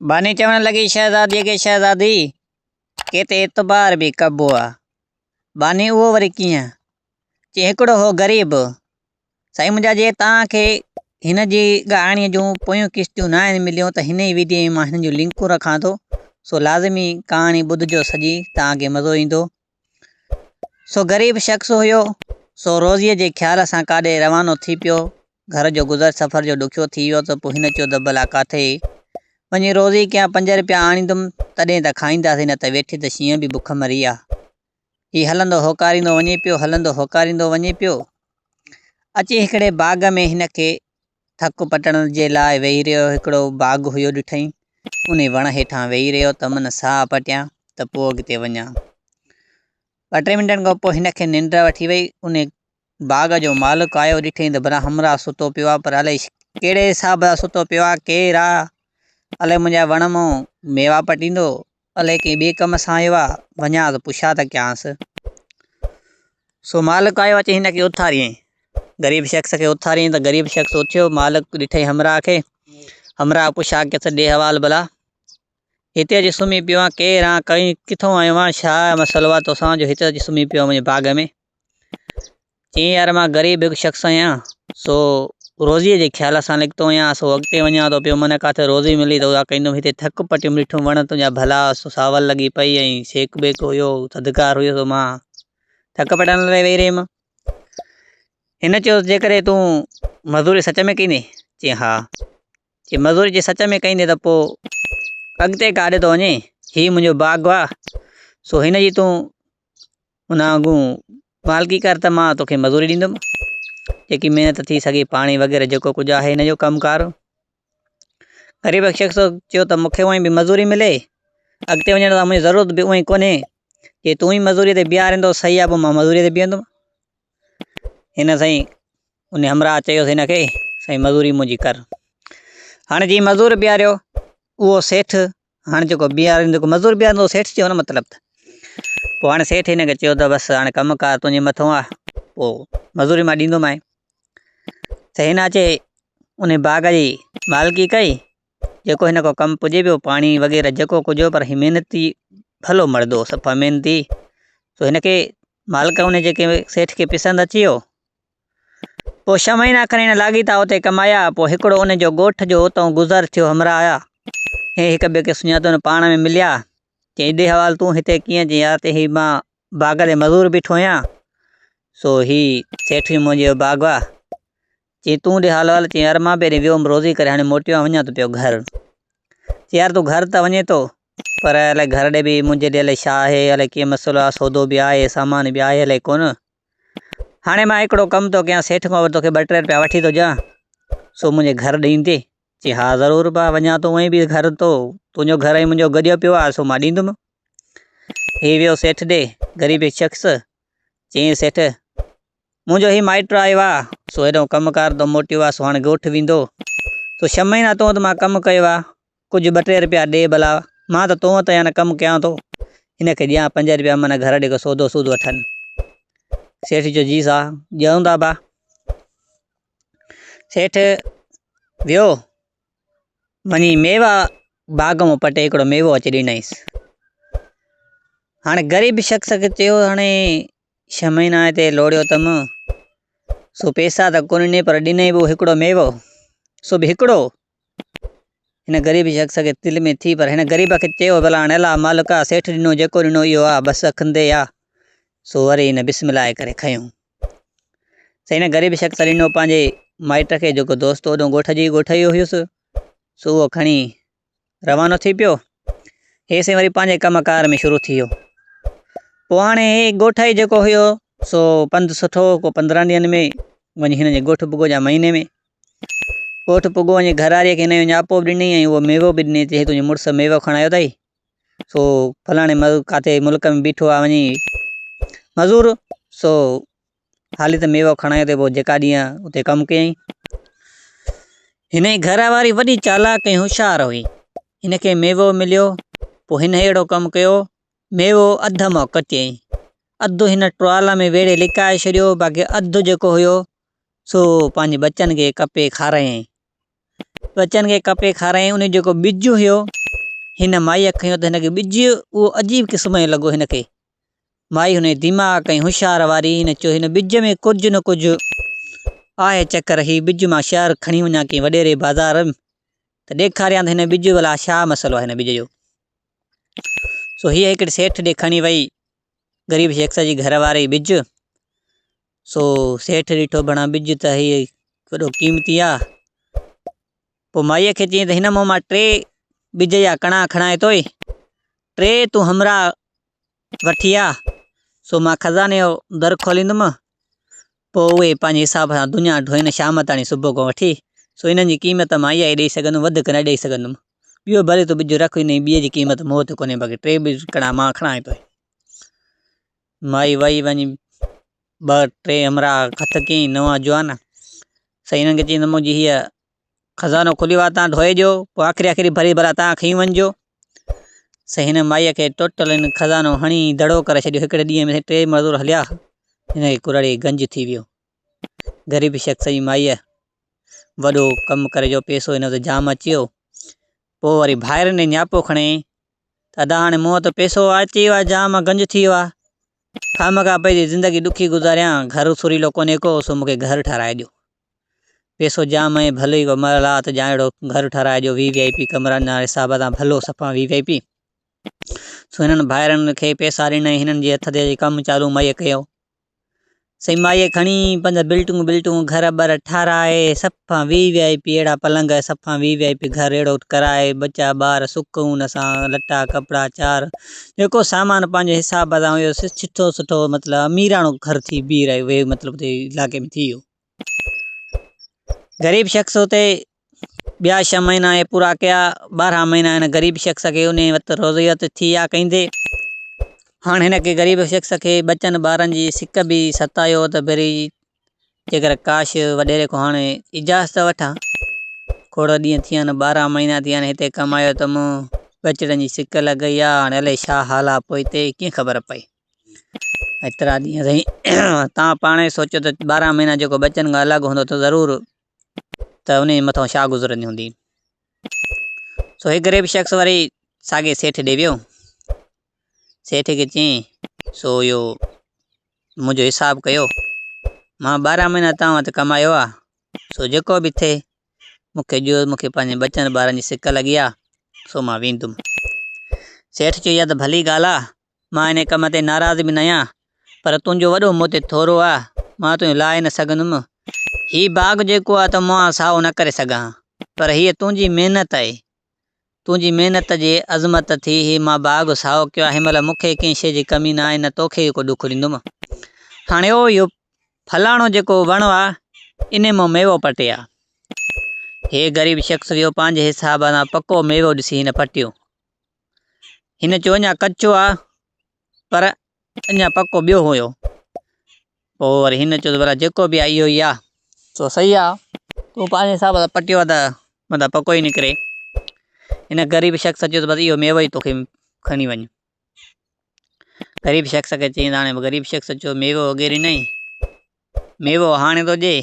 ٻانهي چوڻ لڳي شهزاديء کي شهزادي! ڪي تي اعتبار به ڪبو آ. ٻانهي اهو وري ڪيئن؟ چي هڪڙو هو غريب. سائين منهنجا جي توهان کي هن جي ڳائڻي جون پويون قسطيون ناهن مليون ته هن ئي ويڊيو ۾ مان هن جون لنڪون رکان ٿو سو لازمي ڪهاڻي ٻڌجو سڄي توهان کي مزو ايندو. سو غريب شخص هيو سو روزيء جي خيال سان ڪاڏي روانو ٿي پيو گهر جو گذر سفر جو ڏکيو ٿي ويو ته پوء هن چيو ته ڀلا ڪاٿي وڃي روزي ڪيان پنج رپيا آڻيندم تڏهن ته کائينداسين نه ته ويٺي ته شينهن به بک مري آ. هي هلندو هوڪاريندو وڃي پيو هلندو هوڪاريندو وڃي پيو. اچي هڪڙي باغ ۾ هن کي ٿڪ پٽڻ جي لاء ويهي رهيو هڪڙو باغ هيو ڏٺائين انهي وڻ هيٺان ويهي رهيو ته من ساهه پٽيان ته پوء اڳتي وڃان. ٻه ٽي منٽن کان پوء هن کي ننڊ وٺي وئي انهي باغ جو مالڪ آيو ڏٺئين ته ڀلا همراهه ستو پيو آ پر الائي ڪهڙي حساب سان ستو پيو آ ڪير آ الائي منهنجا وڻ مون ميوا پٽيندو الائي ڪنهن ٻئي ڪم سان آيو آ وڃان ته پڇا ته ڪيانس. سو مالڪ آيو اچي هن کي اٿاريائين غريب شخص کي اٿاريائين ته غريب شخص اٿيو مالڪ ڏٺئين همراهه کي همراهه پڇا ڪيس ڏي حوال ڀلا هتي اچي سمهي پيو آن ڪير آن ڪٿون آيو آن ڇا مسئلو آ توسان جو هتي اچي سمهي پيو آن منهنجي باغ ۾. چيائين يار مان غريب هڪ شخص آهيان سو روزيء جي خيال سان نڪتو آهيان سو اڳتي وڃان ٿو پيو من ڪاٿي روزي ملي ته اها ڪندم هتي ٿڪ پٽيم ڏٺم وڻ تنهنجا ڀلا سو ساول لڳي پئي ۽ سيڪ بيڪ هيو ٿڌڪار هيو سو مان ٿڪ پٽڻ لاء ويهي رهيم هن چيو جيڪڏهن تون مزوري سچ ۾ ڪندين چيائين ها چي مزوري جي سچ ۾ ڪندين ته پوء اڳتي ڪاڏي ٿو وڃين هي منهنجو باغ آ سو هن جي تون ان اڳون مالڪي ڪر ته مان توکي مزوري ڏيندم جيڪي محنت ٿي سگهي پاڻي وغيره جيڪو ڪجهه آهي هن جو ڪم ڪار غريب شخص چيو ته مونکي اونئي به مزوري ملي اڳتي وڃڻ لاء منهنجي ضرورت به اونئي ڪونهي جي تون ئي مزوري تي بيهاريندو صحيح آهي پوء مان مزوري تي بيهندم هن سائين ان همراهه چيوس هن کي سائين مزوري منهنجي ڪر هاڻي جي مزور بيهاريو اهو سيٺ هاڻي جيڪو بيهاريندو جيڪو مزور بيهاريندو سيٺ چيو نه مطلب ته پوء هاڻي سيٺ هن کي چيو ته بس هاڻي ڪم ڪار تنهنجي مٿو آ پوء مزوري مان ڏيندومانء ته هن اچي ان باغ جي مالڪي ڪئي جيڪو هن کان ڪم پڄي پيو پاڻي وغيره جيڪو ڪجهه پر هي محنتي ڀلو مرد هو صفا محنتي سو هن کي مالڪ ان جيڪي سيٺ کي پسند اچي ويو پوء ڇهه مهينا کن هن لاڳيتا اتي ڪمايا. پوء هڪڙو ان جو ڳوٺ جو اتئون گذر ٿيو همراهه آيا. هي هڪ ٻئي کي سڃاتو نه پاڻ ۾ مليا. چيائين ڏي حوال تون هتي ڪيئن؟ چيائين يار هي مان باغ تي مزور بيٺو آهيان. سو هي سيٺ جو منهنجي جو باغ آ. چيائين تون ڏي حال احوال؟ چيائين يار مان به هيڏي ويو هوم روزي ڪري هاڻي موٽيو آهيان وڃان ٿو پيو گهر. چيائين يار تون گهر ته وڃين ٿو پر الائي گهر ڏي به منهنجي ڏي الائي ڇا آهي الائي ڪيئن مسئلو آ سودو به آهي سامان به آهي الائي ڪونه. هاڻي مان هڪڙو ڪم ٿو ڪيان، سيٺ کان توکي ٻه ٽي رپيا وٺي ٿو ڏيان، سو منهنجي گهر ڏي ايندين؟ چي ها ضرور ڀاء وڃان ٿو اونئين به گهر تو تنهنجو گهر ۽ منهنجو گڏيو پيو آهي سو مان ڏيندم. هي ويو سيٺ ڏي، غريب شخص، چيائين سيٺ منهنجو هي مائٽ آيو آهي، سو هيڏانهن ڪم ڪار تان موٽيو آهي، سو هاڻي ڳوٺ ويندو، سو ڇهه مهينا تو وٽ مان ڪم ڪيو آهي، ڪجهه ٻه ٽي رپيا ڏي ڀلا، مان ته تو وٽ يا ڪم ڪيان ٿو، هن کي ڏيان پنج رپيا من گهر ڏي ڪو سودو سود وٺن. سيٺ چيو جي سا ڏيون ٿا ڀا. سيٺ ويو وڃي ميوا باغ مان پٽي هڪڙو ميوو اچي ڏنائينس. هاڻي غريب شخص کي چيو هاڻي ڇهه مهينا هتي لوڙيو اٿم سو پيسا ته ڪونه ڏني پر ڏنائين به هڪڙو ميوو سو به هڪڙو. هن غريب شخص کي دل ۾ ٿي پر هن غريب کي چيو ڀلا هاڻي الله مالڪ آ سيٺ ڏنو جيڪو ڏنو اهو آ بس اکندي آ سو وري هن بسم الله ڪري کنيو سائين هن غريب شخص ڏنو پنهنجي مائٽ کي جيڪو دوست هوڏو ڳوٺ جي ڳوٺ جو هيس سو اهو کڻي روانو ٿي پيو هي سائين وري پنهنجي ڪم ڪار ۾ شروع ٿي ويو پوء هاڻي هي ڳوٺ ئي جيڪو هيو سو پنڌ سٺو ڪو 15 ڏينهن ۾ وڃي هن جي ڳوٺ پڳو يا مهيني ۾ ڳوٺ پڳو وڃي گهر واريء کي هن جو نياپو به ڏنائين ۽ اهو ميوو به ڏنائين چي هي تنهنجو مڙس ميوو کڻايو اٿئي سو فلاڻي ڪاٿي ملڪ ۾ بيٺو آهي وڃي مزور سو حالي ته ميوو کڻايو اٿئي پوء جيڪا ڏينهن اتي ڪم ڪيائين هن جي گهر واري وڏي چالاڪ ۽ هوشيار هئي هن کي ميوو مليو پوء هن اهڙو ڪم ڪيو ميوو اڌ مان ڪٽيائين اڌ هن ٽوال ۾ ويڙهي لڪائي ڇڏيو باقي اڌ جيڪو هيو سو پنهنجي ٻچن کي ڪپي کارايائين. ٻچن کي ڪپي کارايائين ان جيڪو ٻج هيو هن مائيء کنيو ته هن کي ٻج اهو عجيب قسم جو لڳو هن کي مائي هن جي دماغ ۽ هوشيار واري هن چيو هن ٻج ۾ ڪجهه نه ڪجهه آهي چڪر هي ٻج مان شهر کڻي وڃان ڪنهن وڏيري بازار ته ڏيکاريان ته هن ٻج ڀلا ڇا مسئلو آهي هن ٻج جو سو هيء هڪڙي سيٺ ڏي کڻي وئي غريب شخص جي گهر واري ٻج سو سيٺ ڏٺو بڻا ٻج ته هي وڏو قيمتي آ. پوء مائيء کي چيائين ته هن مون مان ٽي ٻج جا ڪڻا کڻائي توئي ٽي تون همراهه وٺي آ، سو مان خزاني جو در کوليندم، پوء اهي پنهنجي حساب سان دنيا ڍوئين شام تاڻي صبح کان وٺي، سو انهن جي قيمت مان اها ئي ڏئي سگهندم وڌيڪ نه ڏئي سگهندم. ٻيو ڀلي تون ٻج رک انهي ٻيء جي قيمت مون وٽ ڪونهي باقي ٽي ٻج ڪڻا مان کڻائي توئي. مائي وئي وڃي ٻه ٽي همراهه هٿ ڪيائين نوان جوان سائين هنن کي چيائين ته منهنجي هيء خزانو کلي ويو آهي تان ڍوئي ڏيو پوء آخري آخري ڀري ڀلا تان کڻي وڃجو سائين هن مائيء کي ٽوٽل هن خزانو هڻي دڙو ڪري ڇڏيو هڪڙي ڏينهن ۾ ٽي مزور هليا هن کي ڪراڙي گنج ٿي ويو غريب شخص جي مائيء وڏو ڪم ڪري جو پيسو هن وٽ جام اچي ويو پوء وري ڀائرن ڏي نياپو کڻي ته ادا هاڻي مون وٽ پئسو اچي ويو آهي جام گنج ٿي ويو آهي خامخواه پنهنجي زندگي ڏکي گذاريان گهر سريلو ڪونهي ڪو سو مونکي گهر ٺهرائي ڏيو پئسو جام ۽ ڀلي ڪو محلات جا اهڙو گهر ٺهرائي ڏيو وي وي آء پي ڪمرن جا حساب سان ڀلو صفا وي وي آء پي سو هنن ڀائرن کي پئسا ڏنائين هنن جي هٿ تي اچي ڪم چالو مئي ڪيو سائين مائيء کڻي پنهنجا بلٽون بلٽون گهر ٻر ٺاراهي صفا وي وي آء پي اهڙا پلنگ صفا وي وي آء پي گهر اهڙو ڪرائي ٻچا ٻار سڪون سان لٽا ڪپڙا چار جيڪو سامان پنهنجي حساب سان هيو سٺو سٺو مطلب اميراڻو گهر ٿي بيهي رهيو ويو مطلب علائقي ۾ ٿي ويو غريب شخص اتي ٻيا ڇهه مهينا اهي پورا ڪيا، 12 مهينا هن غريب شخص کي انهي وقت روزيت ٿي آ ڪيندي. هاڻ هن کي غريب شخص کي ٻچن ٻارن جي سڪ به ستايو ته ڀري جيڪر ڪاش وڏيري کان هاڻي اجازت وٺان. کوڙ ڏينهن ٿي ويا آهن، 12 مهينا ٿي ويا آهن هتي ڪمايو ته مون ٻچڙن جي سڪ لڳي آ، هاڻي الائي ڇا حال آ پوئتي ڪيئن خبر پئي. ايترا ڏينهن سائين تان پاڻ ئي سوچيو ته 12 مهينا جيڪو ٻچن کان الڳ هوندو ته ضرور ته انهيء مٿان ڇا گذرندي هوندي. سو هڪ غريب شخص وري ساڳئي سيٺ ڏي ويو. سيٺ کي چيائين، سو اهو منهنجو حساب ڪيو، مان 12 مهينا توهان وٽ ڪمايو آ، سو جيڪو به ٿئي مون کي ڏيو، مون کي پنهنجي ٻچن ٻارن جي سڪ لڳي آ، سو مان ويندم. سيٺ چيو، اها ته ڀلي ڳالهه آ، مان انهيء ڪم تي ناراض به ناهيان، پر تنهنجو وڏو مون تي ٿورو آ، مان تنهنجو لاهي نه سگهندم. هي باغ جيڪو آ ته مان سائو نه ڪري سگهان ها، پر هيء تنهنجي محنت آهي. تنهنجي محنت جي عظمت ٿي هي مان باغ سائو ڪيو آ. هن مهل مون کي ڪنهن شيء جي ڪمي نه آهي، نه توکي ڪو ڏک ڏيندم. هاڻي او اهو فلاڻو جيڪو وڻ آ، انهي مان ميوو پٽي آ. هي غريب شخص ويو پنهنجي حساب سان پڪو ميوو ڏسي هن پٽيو. هن چيو اڃا ڪچو آ پر اڃا پڪو ٻيو هيو. پوء وري هن چيو ته ڀلا جيڪو به آ اهو ئي آ. سو صحيح آ تون پنهنجي حساب سان پٽيو آ ته متان پڪو ئي نڪري. هن غريب شخص چيو ته بس اهو ميوو ئي توکي کڻي وڃ. غريب شخص کي چيائين ته هاڻي غريب شخص چيو ميوو وغيره نه ميوو هاڻي ٿو ڏي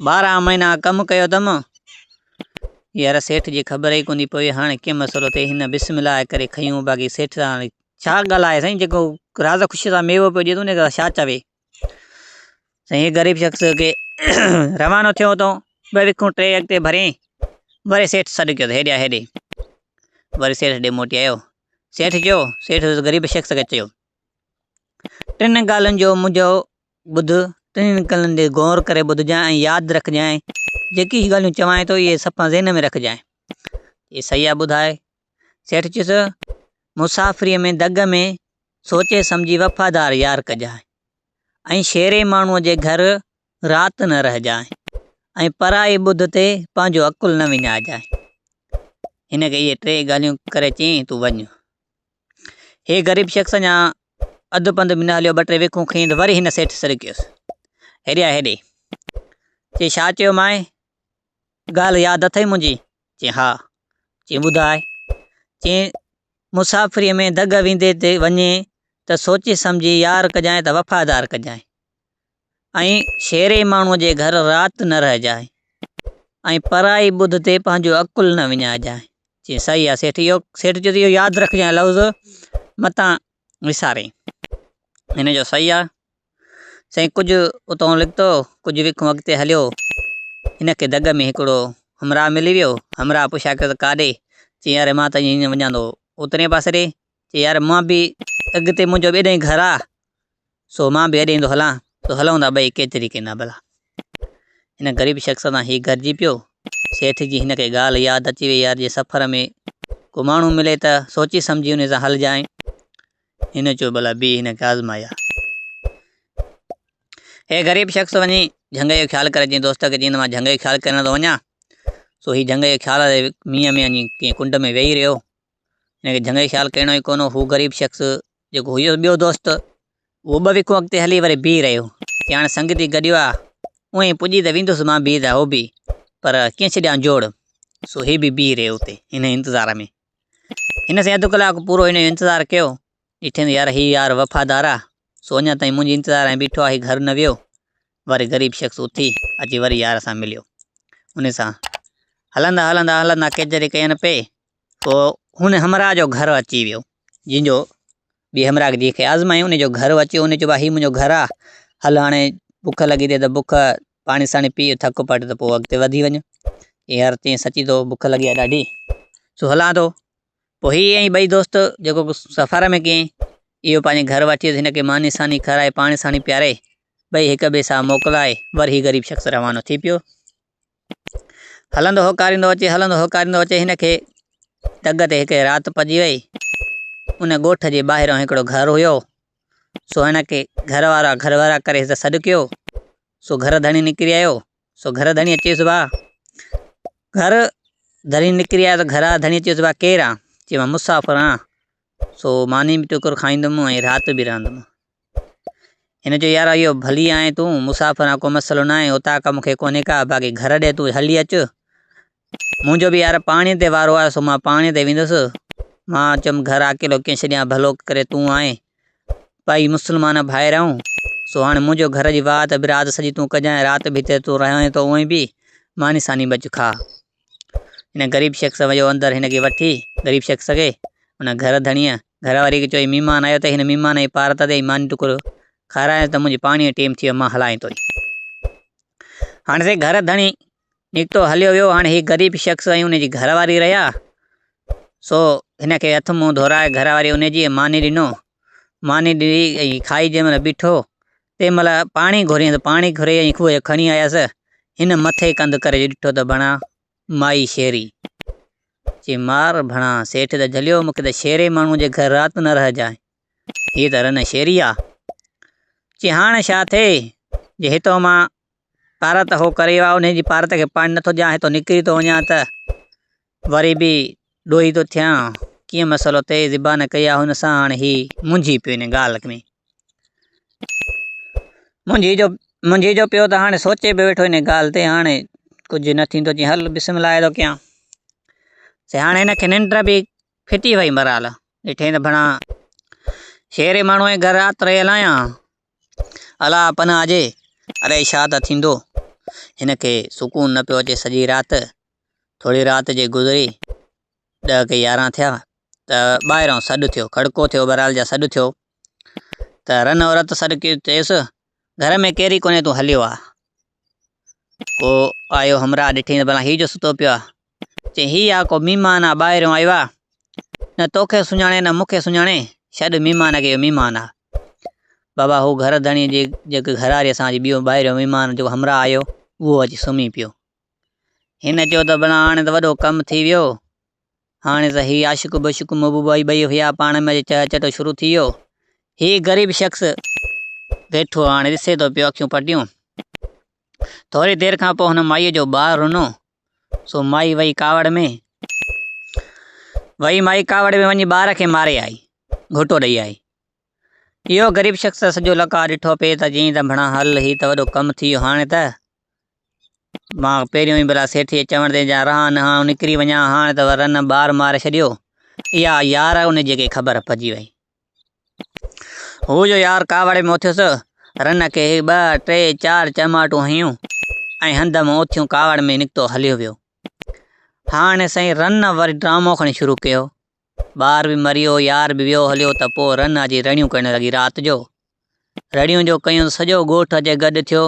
12 مهينا ڪم ڪيو اٿم يار سيٺ جي خبر ئي ڪونهي پوي هاڻي ڪيئن مسئلو ٿئي هن بسم الله ڪري کنيو باقي سيٺ سان هاڻي ڇا ڳالهائي سائين جيڪو راز خوشي سان ميوو پيو ڏي ٿو ان کي ڇا چوي سائين هي غريب شخص کي روانو ٿيو اتو ٻه وکون ٽي اڳتي ڀرين وري سيٺ سڏ ڪيو ته هيڏي آ هيڏي وري سيٺ ڏي موٽي آيو سيٺ چيو سيٺ غريب شخص کي چيو ٽن ڳالهين جو منهنجو ٻڌ، ٽنهي ڳالهين تي غور ڪري ٻڌجانء ۽ ياد رکجانء، جيڪي ڳالهيون چوانء ٿو اهي صفا ذهن ۾ رکجانء. چي صحيح آ ٻڌاء. سيٺ چيس، مسافريء ۾ دڳ ۾ سوچي سمجهي وفادار يار ڪجانء ۽ شيري ماڻهوء جي گهر رات نه رهجانء ۽ پرائي ٻڌ تي پنهنجو عقل نه وڃائجانء. هن کي اهي ٽي ڳالهيون ڪري چيائين، تون وڃ. هي غريب شخص اڃا اڌ پنڌ به نه هليو، ٻه ٽي وکون کنئي ته وري هن سيٺ سڏ ڪيس، هيڏي آ هيڏي. چي ڇا چيومانء؟ ڳالهه ياد اٿئي منهنجي؟ چي ها. چي ٻڌاء. چي مسافريء ۾ دڳ ويندي تي وڃين ته سوچي سمجهي يار ڪجانء ته وفادار ڪجانء ۽ شيري ماڻهوء جي گهر رات نه رهجانء. ۽ پرائي ٻڌ تي پنهنجو عقل نه وڃائجانء. چيائين، صحيح آ سيٺ، اهو سيٺ چيو ته اهو ياد رکجانء لفظ متان وسارين. هن چيو صحيح آ. سائين ڪجهه اتان نڪتو، ڪجهه وکون اڳتي هليو، هن کي دڳ ۾ هڪڙو همراهه ملي ويو. همراهه پڇا ڪيو ته ڪاڏي؟ چيائين يار مان ته ائين وڃان ٿو اترئين پاسي ڏي. چيائين يار مان به اڳتي منهنجو به ايڏانهن گهر آ، سو مان به ايڏانهن ٿو هلان. سو هلون ٿا ٻئي ڪيتري ڪندا ڀلا. هن غريب شخص تان هي گهرجي پيو. سيٺ جي هن کي ڳالهه ياد اچي وئي يار جي سفر ۾ ڪو ماڻهو ملي ته سوچي سمجهي ان سان هلجانء. هن چيو ڀلا بيهه هن کي آزمايان. هي غريب شخص وڃي جهنگ جو خيال ڪري چيائين دوست کي چيائين ته مان جهنگ جو خيال ڪرڻ ٿو وڃان. سو هي جهنگ جو خيال مينهن ۾ وڃي ڪنهن ڪنڊ ۾ ويهي رهيو. هن کي جهنگ جو خيال ڪرڻو ئي ڪونه هو. هو غريب شخص جيڪو هيس ٻيو دوست اهو ٻه وکون اڳتي هلي وري بيهي رهيو. چي هاڻي سنگتي گڏيو آ، اونئن ئي پڄي ته ويندس مان به ته هو به، پر ڪيئن ڇڏيان جوڙ. سو هي به بيهي رهيو اتي هن جي انتظار ۾. هن سائين اڌ ڪلاڪ پورو هن جو انتظار ڪيو. ڏٺائين ته يار هي يار وفادار آ، سو اڃا تائين منهنجي انتظار ۾ بيٺو آ، هي گهر نه ويو. وري غريب شخص اٿي اچي وري يار سان مليو. ان سان هلندا هلندا هلندا ڪچهري ڪين پئي. پوء هن همراهه جو گهر اچي ويو، جنهن جو ٻي همراهه جنهن کي آزمايو ان جو گهر اچي ويو، ان چيو ڀاء هي منهنجو گهر آ، هل هاڻي بک لڳي ٿي ته بک پاڻي ساڻي پيء ٿڪ پٽ ته پوء اڳتي وڌي وڃ. چيائين يار چيائين سچي تو بک لڳي آ ڏاڍي، سو هلان ٿو. پوء هي ۽ ٻئي دوست جيڪو سفر ۾ ڪيائين، اهو پنهنجي گهر وٺي ويس، هن کي ماني ساني کارائي پاڻي ساڻي پياري، ٻئي هڪ ٻئي سان موڪلائي وري هي غريب شخص روانو ٿي پيو. هلندو هوڪاريندو اچي، هلندو هوڪاريندو اچي، هن کي دڳ تي هڪ رات پئجي وئي. ان ڳوٺ جي ٻاهران هڪڙو گهر هيو، سو هن کي گهر وارا گهر وارا ڪري هت سڏ ڪيو، سو گهر ڌڻي نڪري آيو، سو گهر ڌڻي چيس ڀاء گهر ڌڻي نڪري آيو ته گهر ڌڻي چيس ڀاء ڪير آن؟ چي مان مسافر آن، سو ماني به ٽڪر کائيندم ۽ رات به رهندم. هن چيو يار اهو ڀلي آئين تون مسافر آن ڪو مسئلو ناهي اوطاق مون کي ڪونهي ڪا باقي گهر ڏي تون هلي اچ منهنجو به يار پاڻي تي وارو آهي سو مان پاڻي تي ويندس مان چيم گهر اڪيلو ڪيئن ڇڏيان ڀلو ڪري تون آئين ٻئي مسلمان ڀائر آهيون سو هاڻي منهنجو گهر جي وات به رات سڄي تون ڪجانء رات به هتي تون رهين ٿو اونئين به ماني ساني بچ کاء هن غريب شخص ويو اندر هن کي وٺي غريب شخص کي ان گهر ڌڻيء گهر واري کي چيو هي مهمان آيو اٿئي هن مهمان جي پارت تي ماني ٽڪر کارايس ته منهنجي پاڻيء جو ٽيم ٿي ويو مان هلان ٿو. هاڻي سائين گهر ڌڻي نڪتو هليو ويو هاڻي هي غريب شخص ۽ ان جي گهر واري رهيا سو هن کي هٿ منهن ڌورائي گهر واري ان جي ماني ڏنو ماني ڏني ۽ کائي جنهن مهل بيٺو تنهن مهل پاڻي گهريائين ته پاڻي گهري ۽ کوهه کڻي آيس هن مٿي ڪنڌ ڪري جو ڏٺو ته بڻا مائي شيري. چي مار ڀڻا، سيٺ ته جهليو، مون کي ته شيري ماڻهوء جي گهر رات نه رهجانء. هيء ته رن شيري آ. چي هاڻ ڇا ٿئي، جي هتئون مان پارت هو ڪري ويو آ، انهيء جي پارت کي پاڻي نٿو ڏيان، هتئون نڪري ٿو وڃان ته وري به ڏوهي ٿو ٿيان. ڪيئن مسئلو ٿئي، زبان ڪئي آ هن سان، هاڻ هي منجهي پيو ان ڳالهه ۾. منجهي جو منجهي جو پيو ته هاڻي سوچي به ويٺو ان ڳالهه تي هاڻي ڪجهه نه ٿيندو چي هل بسم الله ٿو ڪيان سي هاڻي هن کي ننڊ به ڦٽي وئي مرال ڏٺي ته ڀڻا شهري ماڻهو جي گهر رات رهيل آهيان الله پناهه جي الائي ڇا ته ٿيندو هن کي سڪون نه پيو اچي سڄي رات ٿوري رات جي گذري ڏهه ڪي يارهن ٿيا ته ٻاهران سڏ ٿيو، کڙڪو ٿيو بهرحال جا سڏ ٿيو ته رن عورت سڏ ڪيو چيس گهر ۾ ڪير ئي ڪونهي تون هليو آ. ڪو آيو همراهه ڏٺئي ته ڀلا هي جو ستو پيو آ. چي هي آ ڪو مهمان آ ٻاهريون آيو آ نه توکي سڃاڻي نه مونکي سڃاڻي ڇڏ مهمان کي اهو مهمان آ. بابا هو گهر ڌڻي جي جيڪي گهر واري اسان جي ٻيو ٻاهريون مهمان جيڪو همراهه آيو اهو اچي سمهي پيو. هن چيو ته ڀلا هاڻي ته وڏو ڪم ٿي ويو. هاڻي ته هي عاشق بشق محبوبائي ٻئي هيا پاڻ ۾ اچي چهه چٽو شروع ٿي ويو. هي غريب شخص ويٺو هاڻي ڏسي ٿو پيو اکيون پٽيون. ٿوري دير کان پوء هن مائيء جو ٻار رنو سو مائي وئي ڪاوڙ ۾. وئي مائي ڪاوڙ ۾ وڃي ٻار کي ماري آئي. گهوٽو ڏئي آئي. اهو غريب شخص سڄو لقاء ڏٺو پئي ته چيائين ته ڀڻا هل هي ته وڏو ڪم ٿي ويو هاڻي ته مان پهريون ئي ڀلا سيٺ جي چوڻ تي جا رهان نه هان نڪري وڃان هاڻ ته رن ٻار ماري ڇڏيو. اها يار ان جي کي خبر پئجي وئي. هو جو يار ڪاوڙ ۾ اٿيس رن کي ٻه ٽي چار چماٽون هنيون. ۽ هنڌ مان اٿيون ڪاوڙ ۾ نڪتو هليو ويو. هاڻي سائين رن وري ڊرامو کڻي شروع ڪيو. ٻار به مريو، يار به ويو هليو ته پوء رن اچي رڙيون ڪرڻ لڳي رات جو. رڙيون جو ڪيون ته سڄو ڳوٺ اچي گڏ ٿيو.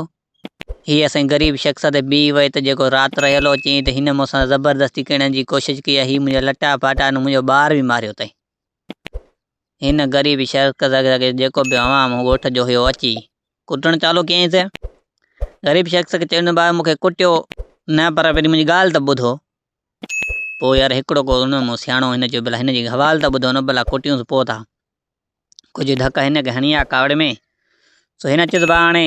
هيء سائين غريب شخص تي بيهي وئي ته جيڪو رات رهيل هو چيائين ته هن مون سان زبردستي ڪرڻ جي ڪوشش ڪئي آهي، هي منهنجا لٽا ڦاٽا آهن، منهنجو ٻار به ماريو اٿئي. هن غريب شخص کي جيڪو به عوام ڳوٺ جو هيو اچي ڪٽڻ چالو ڪيائينس. غريب شخص کي چيو ڀاء مون کي ڪٽيو نه پر پهرين منهنجي ڳالهه ته ٻڌو. پوء يار هڪڙو ڪو ان مون سياڻو هن چيو ڀلا هن جي حوال ته ٻڌو نه ڀلا ڪٽيونس پوء ٿا. ڪجهه ڌڪ هن کي هڻي آ ڪاوڙ ۾. سو هن چيس ڀاء هاڻي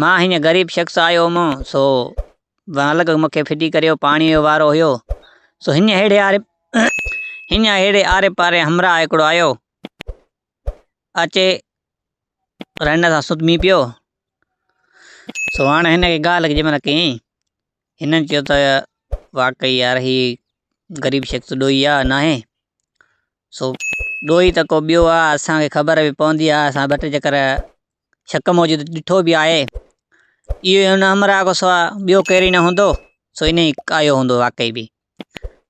مان هيئن غريب شخص آيو هوم سو مالڪ مون کي ڦٽي ڪريو پاڻي جو وارو هيو سو هن ههڙي آري هن ههڙي آري پاري همراهه هڪڙو آيو اچي رن سان سمهي پيو سو هاڻي هن کي ڳالهه جنهن مهل ڪيائين هنن چيو ته واقعي يار هي غريب شخص ڏوهي آ ناهي سو ڏوهي ته ڪو ٻيو آ اسان کي خبر به پوندي آ اسان ٻه ٽي چڪر شڪ موجود ڏٺو به آهي اهو هن همراهه کان سوا ٻيو ڪير ئي نه هوندو سو انهي آيو هوندو واقعي به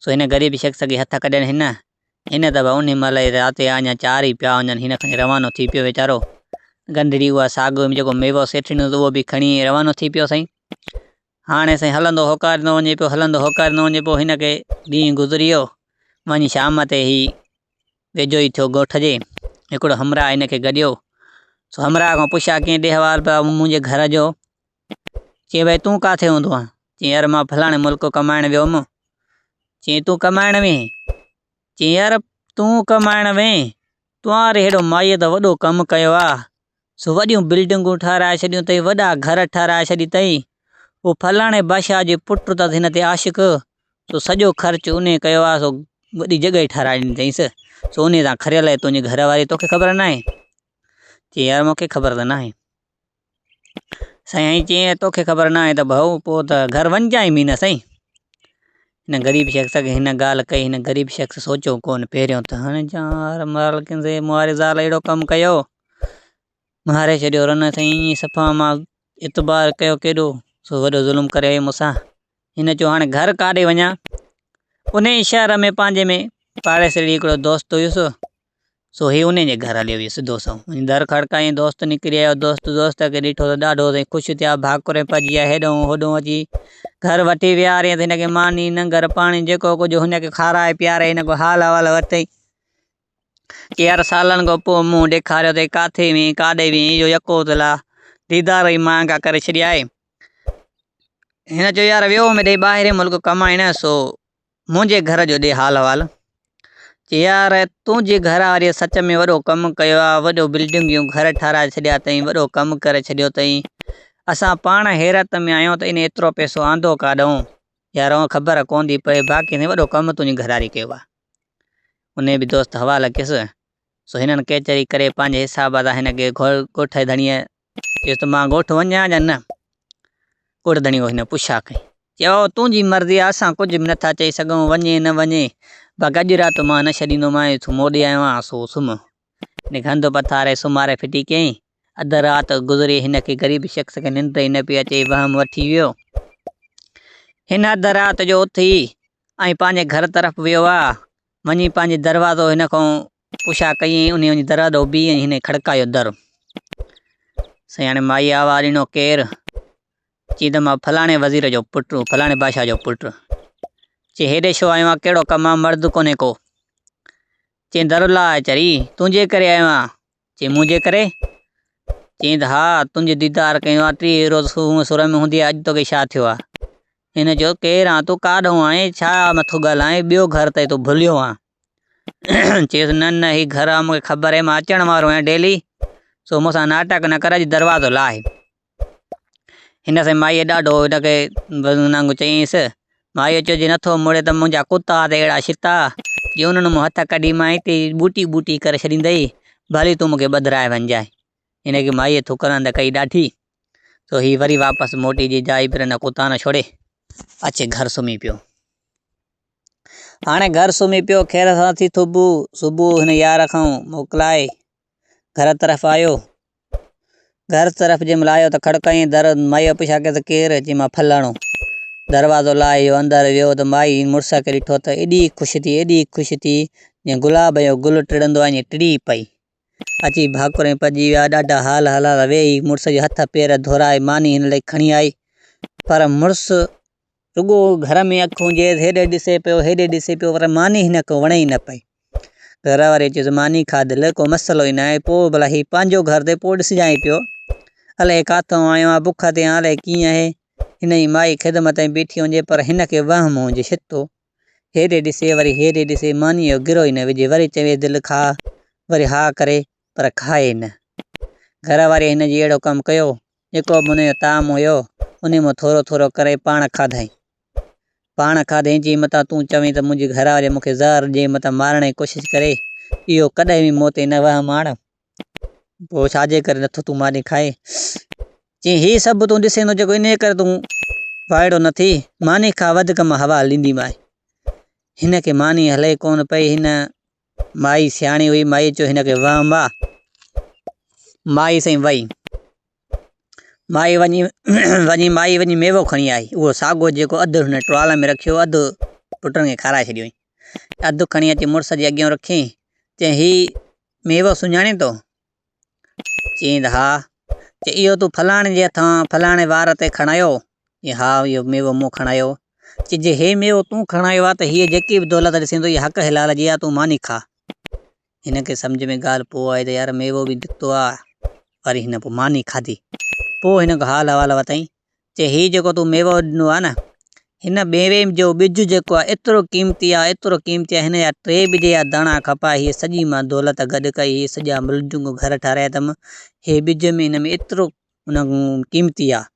سو هن غريب شخص کي هٿ ڪڍين هن هن ته به انهي مهل ئي رات جا اڃا چار ئي پيا وڃن هن کڻي روانو ٿي پيو ويچارو ڳنڍڙي اها ساڳ جيڪو ميوو سيٺ ڏنو اهو به کڻي روانو ٿي پيو سائين هاڻي سائين هلندو هوڪاريندو وڃي پيو هلندو هوڪاريندو وڃي پيو هن کي ڏينهن گذري ويو وڃي شام تي هي ويجهو ئي ٿيو ڳوٺ جي هڪڙو همراهه هن کي گڏيو سو همراهه کان پڇا ڪيائين ڏي حوال پيا منهنجي گهر جو چيائين ڀائي تون ڪاٿي هوندو آهين چيائين يار مان فلاڻي ملڪ ڪمائڻ ويو هوم چيائين تون ڪمائڻ وئين چيائين يار تون ڪمائڻ وئين تنهاري هيڏو مائيء ته وڏو ڪم ڪيو آ سو وڏيون بلڊنگون ٺهرائي ڇڏيون اٿئي، وڏا گهر ٺهرائي ڇڏي اٿئي. اهو فلاڻي بادشاهه جي پٽ اٿس هن تي عاشق، سو سڄو خرچ انهيء ڪيو آهي، سو وڏي جڳهه ٺهرائي ڏني اٿئينس، سو انهيء سان کريل آهي تنهنجي گهر واري، توکي خبر ناهي؟ چي يار مون کي خبر ته ناهي. سائين چيائين توکي خبر ناهي ته ڀائو پوء ته گهر وڃجانء مينه سائين. هن غريب شخص کي هن ڳالهه ڪئي هن غريب شخص سوچيو ڪونه پهريون ته هاڻي يار مالڪن سي ماري زال اهڙو ڪم ڪيو ماري ڇڏيو رن سائين ائين صفا مان اعتبار ڪيو ڪيڏو سو وڏو ظلم ڪري وئي مون سان هن چيو هاڻي گهر ڪاڏي وڃان انهي شهر ۾ پنهنجي ۾ پاڙيسري هڪڙو دوست هيس سو هي انهي جي گهر هليو ويو سڌو سنئون وڃي در کڙڪايائين دوست نڪري آيو دوست دوست کي ڏٺو ته ڏاڍو سائين خوش ٿيا ڀاڪر ۾ پئجي ويا هيڏهون هوڏهون اچي گهر وٺي ويهاريائين هن کي ماني ننگر پاڻي جيڪو ڪجهه هن کي کارائي پياري هن کان حال احوال ورتائين چي يار سالن کان پوء منهن ڏيکاريو اٿئي ڪاٿي وئين ڪاڏي وئين اهو يڪو تلا ديدار ئي مهانگا ڪري ڇڏيا آهي هن چيو يار ويو هوم هيڏي ٻاهرين ملڪ ڪمائڻ سو منهنجي گهر جو ڏي حال احوال. چي يار تنهنجي گهر واريء سچ ۾ وڏو ڪم ڪيو آ، وڏو بلڊنگيون گهر ٺهرائي ڇڏيا اٿئي، وڏو ڪم ڪري ڇڏيو اٿئي. اسان پاڻ حيرت ۾ آهيون ته ان ايترو پئسو آندو ڪاڏئون؟ يار اها خبر ڪونه ٿي پئي، باقي سائين وڏو ڪم تنهنجي گهر واريء ڪيو آ. انهيء به دوست حوال ڪيس. سو هنن ڪچهري ڪري پنهنجي حساب سان هن کي ڳوٺ جي ڌڻيء چيس ته مان ڳوٺ وڃان يا نه؟ ڳوٺ ڌڻي هن پڇا ڪئي. چيو، تنهنجي مرضي آهي، اسان ڪجهه به نٿا چئي سگهون، وڃي نه وڃي، باقي اڄ رات مان نه ڇڏيندومانء، تون موڏي آيو آهين، سو سمهه. هن کي هنڌ پٿاري سمهاري ڦٽي ڪيائين. اڌ رات گذري، هن کي غريب شخص کي ننڊ ئي نه پئي اچي، وهم وٺي ويو. هن اڌ رات جو اٿي ۽ پنهنجي گهر طرف ويو آ. وڃي پنهنجي دروازو هن کان پڇا ڪيائين، انهيء وڃي در آڏو بيهي ۽ هن کڙڪايو در. سائين هاڻي مائيء آواز ڏنو، ڪير؟ چي ته مان فلاڻي وزير جو پٽ، فلاڻي بادشاهه جو پٽ. چي هيڏي ڇو آيو آهين، ڪهڙو ڪم آ، مرض ڪونهي ڪو. چي در لاهه چري، تنهنجي ڪري آيو آهيان. چي منهنجي ڪري؟ چيائين ته ها، تنهنجو ديدار ڪيو آ، 30 روز سونهن سر ۾ هوندي آ، اڄ توکي ڇا ٿيو آ؟ هن چيو، ڪير آن تون، ڪاڏهون آئين، ڇا مٿو ڳالهائين، ٻيو گهر ته تون ڀليو آن. چيس، نه نه، هي گهر آ، مون کي خبر آهي، مان اچڻ وارو آهيان ڊيلي، سو مون سان ناٽڪ نه ڪر، اڄ دروازو لاهه. هن سائين مائيء ڏاڍو هن کي ننگ چيائينس. مائيء چيو، جي نٿو مڙي ته منهنجا ڪتا ته اهڙا ڇتا، جي انهن مان هٿ ڪڍي مان هتي ٻوٽي ٻوٽي ڪري ڇڏيندئي، ڀلي تون مون کي ٻڌرائي وڃجانء. هن کي مائيء ٿڪرند ڪئي ڏاڍي، سو هي وري واپس موٽي جي جاء پر نه ڪتا نه ڇوڙي، اچي گهر سمهي پيو. هاڻي گهر سمهي پيو، خير سان ٿي ٿبو. صبح هن يار کان موڪلائي گهر طرف آيو. گهر طرف جنهن مهل آيو ته کڙڪائين در، مائيء پڇا ڪيس ته ڪير؟ چي مان فلاڻو. دروازو لاهي اهو اندر ويو ته مائي مڙس کي ڏٺو ته ايڏي خوش ٿي، ايڏي خوش ٿي، جيئن گلاب جو گل ٽڙندو آهي ائين ٽڙي پئي. اچي ڀاڪر ۾ پئجي ويا، ڏاڍا حال حلال ويهي مڙس جا هٿ پير ڌورائي ماني هن لئي کڻي آئي. پر مڙس رڳو گهر ۾ اک هجيس، هيڏي ڏسي پيو، هيڏي ڏسي پيو پر ماني هن کي وڻي ئي نه پئي. گهر واري چيس ماني کاڌل ڪو مسئلو ئي ناهي، پوء ڀلا هي پنهنجو گهر تي پوء ڏسجانء پيو. الائي ڪاٿئون آيو آهين، بک تي آهين، الائي ڪيئن آهي. هن جي مائي خدمت ۾ بيٺي هجي پر هن کي وهم هجي ڇتو. هيڏي ڏسي وري هيڏي ڏسي مانيء جو گرو ئي نه وجهي. وري چوي دل کاء، وري ها ڪري پر کائي نه. گهر واري هن جي اهڙو ڪم ڪيو، جيڪو به هن جو طعام هيو، انهي مان ٿورو ٿورو ڪري پاڻ کاڌائين. پاڻ کاڌائين چي متان تون چوين ته منهنجي گهر واري مون کي زهر ڏئي متان مارڻ جي ڪوشش ڪري، اهو ڪڏهن به مون تي نه وهم آڻ. پوء ڇا جي ڪري نٿو تون ماني کائين؟ چي هي سڀ تون ڏسين ٿو جيڪو انهيء ڪري تون وائڙو نه ٿي، ماني کاء وڌيڪ مان حوال ڏينديمانء. هن کي ماني هلي ڪونه پئي، هن مائي سياڻي هئي، مائيء چيو هن کي وهم آ. مائي سائين وئي. مائي وڃي وڃي مائي وڃي ميوو کڻي آئي، اهو ساڳو جيڪو اڌ هن ٽوال ۾ رکيو اڌ پٽن کي کارائي ڇڏيو هئائين. اڌ کڻي اچي مڙس جي اڳيان رکيائين، چيائين هي ميوو سڃاڻين ٿو؟ چيائين ته ها. چي اهو تون فلاڻي جي هٿان فلاڻي وار تي کڻايو؟ چيائين ها اهو ميوو مون کڻايو. چي جي هي ميوو تون کڻايو آهي ته هيء جيڪي به دولت ڏسين ٿو اها حق حلال جي آهي تون ماني کاء. هن کي سمجهه ۾ ڳالهه پوء آئي ته يار ميوو به نڪتو آهي. وري هن پوء ماني کاڌي. پوء هن کان حال احوال ورتائين. چي هي جيڪو تون ميوو ڏنو آهي نه، هن ميوي جو ٻج جيڪو آهي ايترو قيمتي آهي، ايترو قيمتي آهي، هن جا ٽي ٻج جا داڻا کپائي هيء سڄي مان دولت گڏ ڪئي، هي سڄا بلڊنگون گهر ٺهرايا اٿم، هي ٻج ۾ هن ۾ ايترو قيمتي آهي.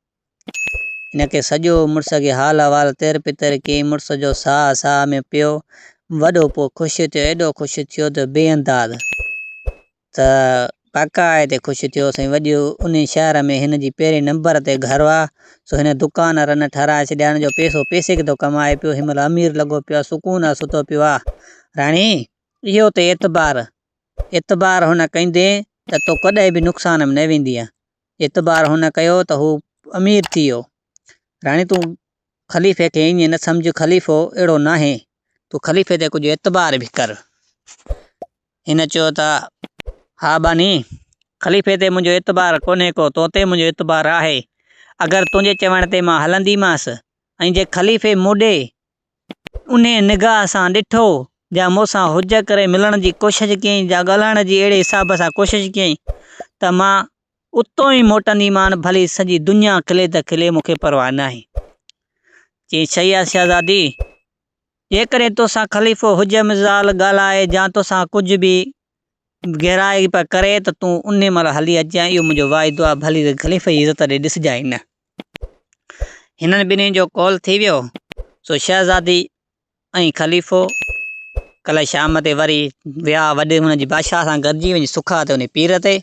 هن کي سڄو مڙس کي حال احوال تير پتر ڪيائين، مڙس جو ساهه ساهه ۾ پيو، وڏو پوء خوش ٿيو، ايڏو خوش ٿيو ته بي انداز. ته باقاعدي خوش ٿيو سائين وڄ انهي شهر ۾ هن جي پهرين نمبر تي گهر آ سو هن دڪان رن ٺهرائي ڇڏيا هن جو پيسو پيسي کي ٿو ڪمائي پيو هن مهل امير لڳو پيو آ سڪون سان ستو پيو آ راڻي اهو ته اعتبار اعتبار هن ڪندين ته تو ڪڏهن به نقصان ۾ نه ويندينء اعتبار هن ڪيو ته هو امير ٿي ويو راڻي تون خليفي کي ائين نه سمجهه خليفو اهڙو ناهي تون خليفي تي ڪجهه اعتبار به ڪر. هن چيو ته، ها ٻانهي! خليفي تي منهنجو اعتبار ڪونهي ڪو، تو تي منهنجو اعتبار آهي. اگر تنهنجي چوڻ تي مان هلنديمانس ۽ جي خليفي مون ڏي انهيء نگاهه سان ڏٺو جا مون سان حجت ڪري ملڻ جي ڪوشش ڪيائين جا ڳالهائڻ جي اهڙي حساب سان ڪوشش ڪيائين ته مان اتو ئي موٽنديمان ڀلي سڄي دنيا کلي ته کلي مون کي پرواهه ناهي. چيائين، صحيح آهي شهزادي! جيڪڏهن توسان خليفو حجم زال ڳالهائي يا توسان ڪجهه به گهرائي پيا ڪري ته تون انهي مهل هلي اچجانء، اهو منهنجو واعدو آهي، ڀلي ته خليفي جي عزت ڏي ڏسجانء نه. هنن ٻنهي جو قول ٿي ويو، سو شهزادي ۽ خليفو ڪلهه شام تي وري ويا وڏي هن جي بادشاهه سان گڏجي وڃي سکا تي انهي پير تي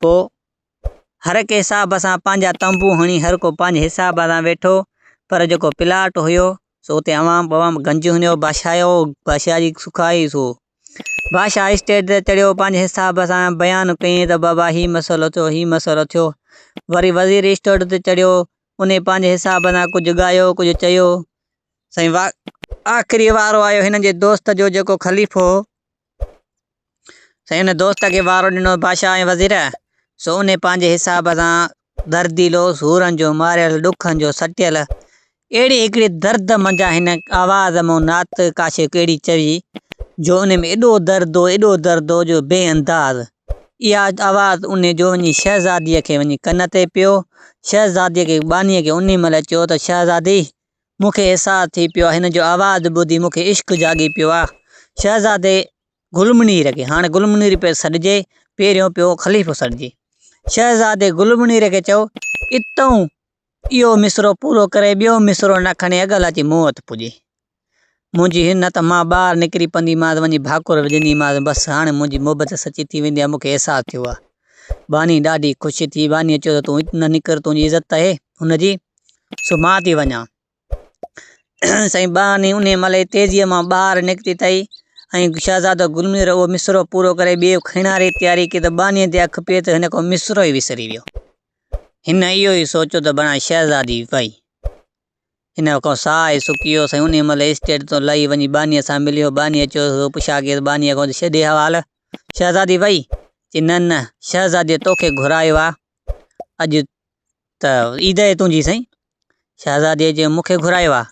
پوء هر هڪ حساب سان پنهنجا تنبو هڻي هر ڪو پنهنجي حساب سان ويٺو پر جيڪو پلاٽ هيو سو اتي عوام بوام گنج هنيو بادشاهه جو بادشاهه جي سکائي سو بادشاهه اسٽيج تي چڙهيو پنهنجي حساب سان بيان ڪيائين ته بابا هي مسئلو ٿيو هي مسئلو ٿيو وري وزير اسٽيج تي چڙهيو انهي پنهنجي حساب سان ڪجهه ڳايو ڪجهه چيو سائين آخري وارو آيو هن جي دوست جو جيڪو خليفو هو سائين ان دوست کي وارو ڏنو بادشاهه ۽ وزير، سو انهي پنهنجي حساب سان درديلو، سورن جو ماريل، ڏکن جو سٽيل، اهڙي هڪڙي درد منجهان هن آواز مون نعت ڪاشي ڪهڙي چوي، جو انهي ۾ ايڏو درد هو، ايڏو درد هو جو بي انداز. اها آواز انهي جو وڃي شهزاديء کي وڃي ڪن تي پيو. شهزاديء کي ٻانهيء کي انهي مهل چيو ته شهزادي! مون کي احساس ٿي پيو آهي، هن جو آواز ٻڌي مون کي عشق جاڳي پيو آهي. شهزادي گل منير کي، هاڻي گل منير پيو سڏجي، پهريون پيو خليفو سڏجي. شهزادي گل منير کي چيو، اتئون اهو مصرعو پورو ڪري ٻيو مصرعو نه کڻي اڳل اچي مون وٽ پڄي. منهنجي هن نه ته مان ٻاهر نڪري پونديمانس، وڃي ڀاڪر وجهنديمانس، بس هاڻي منهنجي محبت سچي ٿي ويندي آهي، مون کي احساس ٿيو آهي. ٻانهي ڏاڍي خوش ٿي، ٻانهيء چيو ته تون ات نه نڪر، تنهنجي عزت آهي هن جي، سو مان ٿي وڃان. سائين ٻانهي انهيء مهل ئي تيزيء مان ٻاهر نڪتي اٿئي ۽ شهزادو گلمير اهو مصرعو پورو ڪري ٻيو کڻڻ واري تياري ڪئي ته ٻانهيء تي اک پئي ته هن کان مصرعو ئي وسري ويو. هن اهو ئي سوچيو ته بڻا شهزادي وئي. هن کان ساهه ئي سڪي ويو. سائين انهيء مهل اسٽيج تان لهي وڃي ٻانهيء سان مليو. ٻانهيء چيو، پڇا ڪيس ٻانهيء کان ته ڇڏي حوال، شهزادي وئي؟ چي نه نه، شهزاديء توکي گهرايو آ. اڄ ته عيد آهي تنهنجي سائين. شهزاديء چيو، مون کي گهرايو آ؟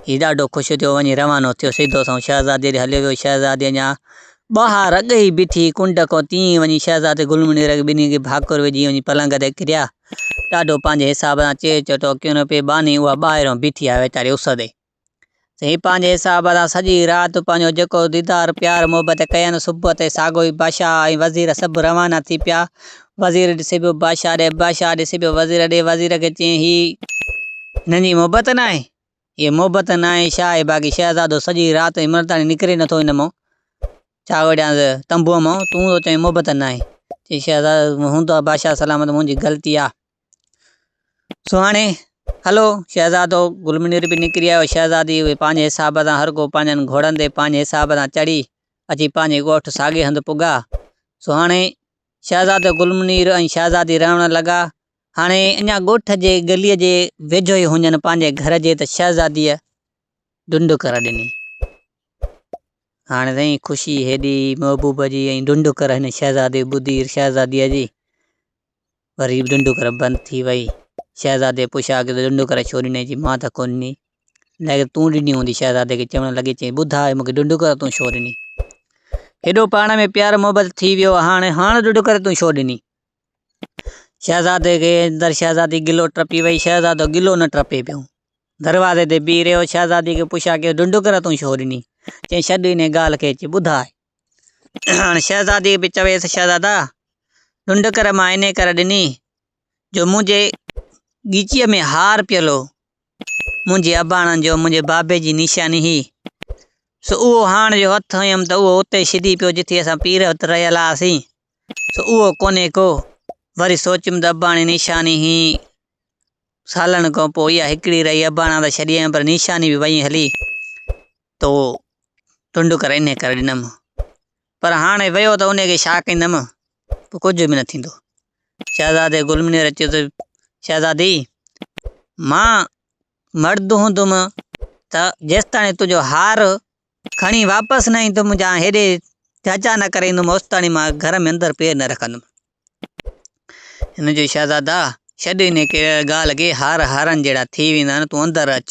هي ڏاڍو خوش ٿيو، وڃي روانو ٿيو. سڌو سنئون شهزاديء ڏي هليو ويو. شهزادي اڃا ٻاهر اڳ ئي بيٺي هئي ڪنڊ کان، تيئن ئي وڃي شهزادي گل منير کي ٻنهي کي ڀاڪر وجهي وڃي پلنگ تي ڪريا. ڏاڍو پنهنجي حساب سان چيو چٽو ڪيون پئي. ٻانهي اها ٻاهريون بيٺي آهي ويچاري اس تي. هي پنهنجي حساب سان سڄي رات پنهنجو جيڪو ديدار پيار محبت ڪين. صبح تي ساڳو ئي بادشاهه ۽ وزير سڀ روانا ٿي پيا. وزير ڏسي پيو بادشاهه ڏي، بادشاهه ڏسي پيو وزير ڏي. وزير کي چيائين هي هنن جي محبت ناهي؟ هيء محبت ناهي ڇا آهي؟ باقي شهزادو سڄي رات هن مهل تائين نڪري نٿو هن مان ڇا وڙهيانس تنبوء مان، تون ٿو چوين محبت ناهي. چي شهزادو هوندو آ بادشاهه سلامت منهنجي غلطي آ. سو هاڻي هلو شهزادو گل منير به نڪري آيو شهزادي اهي پنهنجي حساب سان هر ڪو پنهنجن گهوڙن تي پنهنجي حساب سان چڙهي اچي پنهنجي ڳوٺ ساڳئي هنڌ پڳا. سو هاڻي شهزادو گل منير ۽ شهزادي رهڻ لڳا. هاڻي اڃا ڳوٺ جي ڳليء جي ويجهو ئي هجن پنهنجي گهر جي ته شهزاديء ڍنڍ ڪر ڏني. هاڻي سائين خوشي هيڏي محبوب جي ۽ ڍنڍ ڪر هن شهزادي ٻڌي شهزاديء جي وري ڍنڍ ڪر بند ٿي وئي. شهزادي پڇيا ته ڍنڍ ڪر ڇو ڏني؟ چي مان ته ڪونه ڏني. ليڪن تون ڏني هوندي شهزادي کي چوڻ لڳي چي ٻڌاء مون کي ڍنڍ ڪر تون ڇو ڏني؟ هيڏو پاڻ ۾ پيار محبت ٿي ويو هاڻي هاڻ ڍنڍ ڪر تون ڇو ڏني؟ شهزادي کي اندر شهزادي گلو ٽپي وئي، شهزادو گلو نه ٽپي پيو. دروازي تي بيهي رهيو، شهزادي کي پڇا ڪيو، ڍنڍڪر تون ڇو ڏني؟ چيائين، ڇڏ انهيء ڳالهه کي، اچي ٻڌاء. هاڻ شهزادي به چويس، شهزادا! ڍنڍڪر مان انهيء ڪري ڏني، جو منهنجي ڳچيء ۾ هار پيل هو. منهنجي اباڻن جو، منهنجي بابي جي نشاني هئي. سو اهو هاڻ جو هٿ هنيم ته اهو اتي ڇڏي پيو، جتي اسان پير رهيل هئاسين. سو اهو ڪونهي ڪو. وري سوچيم ته اباڻي نشاني هي سالن کان پوء اها هڪڙي رهي اباڻا ته ڇڏي آيم پر نشاني به وئي هلي تو ٽنڊ ڪري انهي ڪري ڏنم پر هاڻي ويو ته انهي کي ڇا ڪندم پوء ڪجهه به نه ٿيندو. شهزادي گل منير چيو ته شهزادي مان مرد هوندم ته جيستاڻي تنهنجو هار کڻي واپس نه ايندم جا هيڏي چاچا نه ڪري ايندم اوستاڻي مان گهر ۾ اندر پير نه رکندم. هن چيو شهزادا ڇڏ انهي ڳالهه کي هار هارن جهڙا ٿي ويندا آهن تون اندر اچ.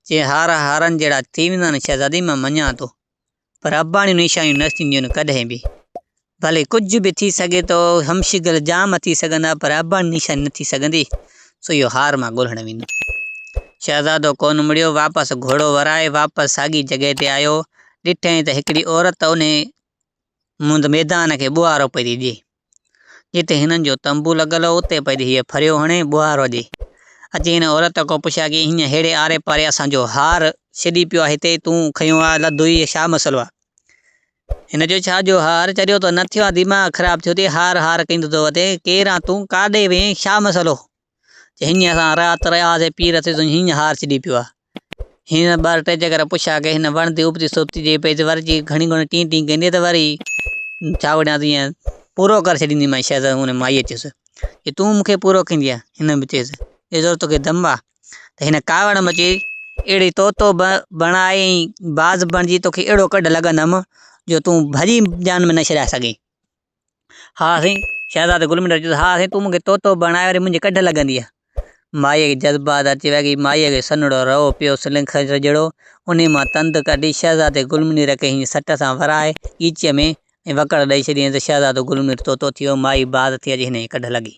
چي هار هارن جهڙا ٿي ويندا آهن شهزادي مان مڃان ٿو پر اباڻيون نشانيون نه ٿينديون آهن ڪڏهن به. ڀلي ڪجهه به ٿي سگهي ٿو، همشڪل جام ٿي سگهندا، پر اباڻي نشاني نه ٿي سگهندي، سو اهو هار مان ڳولڻ ويندم. شهزادو ڪونه مڙيو، واپس گهوڙو ورائي، واپس ساڳي جڳهه تي آيو. ڏٺائين ته هڪڙي عورت انهي منڌ ميدان کي ٻوهارو پئي ٿي ڏئي. جتي هنن جو تنبو لڳل هو، اتي پئي ٿي هيء ڦريو هڻي، ٻوهارو ڏئي. اچي هن عورت کان پڇيا ڪي هينئن ههڙي آري پاري اسان جو هار ڇڏي پيو آهي، هتي تون کنيو آ، لڌو ئي، ڇا مسئلو آ؟ هن چيو، ڇا جو هار؟ چريو ته نه ٿيو آ، دماغ خراب ٿيو اٿئي، هار هار ڪندو ٿو وتين، ڪير آن تون، ڪاڏي وئين، ڇا مسئلو؟ چي هينئن اسان رات رهياسين، پير ٿيس، هينئن هار ڇڏي پيو آ. هن ٻه ٽي چڪر پڇا ڪئي، هن وڻندي ابتي سبتي چئي پئي ته وري جي گهڻي گهڻي ٽين ٽين ڪندي ته وري ڇا وڙهيان ته ائين پورو ڪري ڇڏينديمانء شهزادي ان مائيء چيس، چي تون مون کي پورو ڪندينء؟ هن به چيس، ايترو توکي دم آ؟ ته هن ڪاوڙ ۾ اچي اهڙي طوطو بڻائي ۽ باز بڻجي توکي اهڙو ڪڍ لڳندم جو تون ڀڄي جان ۾ نه ڇڏائي سگهين. ها سائين، شهزادي گل منڊر چيس، ها سائين تون مون کي طوطو بڻائي وري منهنجي ڪڍ لڳندينء. مائيء کي جذبات اچي ويا، مائيء کي سنهڙو رئو پيو سلنگ جهڙو، انهيء مان تند ڪڍي شهزادي گل منير کي هيئن سٽ سان ورائي ڳچيء ۾ ۽ وڪڙ ڏئي ڇڏيائين ته شهزادو گل منير طوطو ٿي ويو، مائي باز ٿي اچي هن جي ڪڍ لڳي.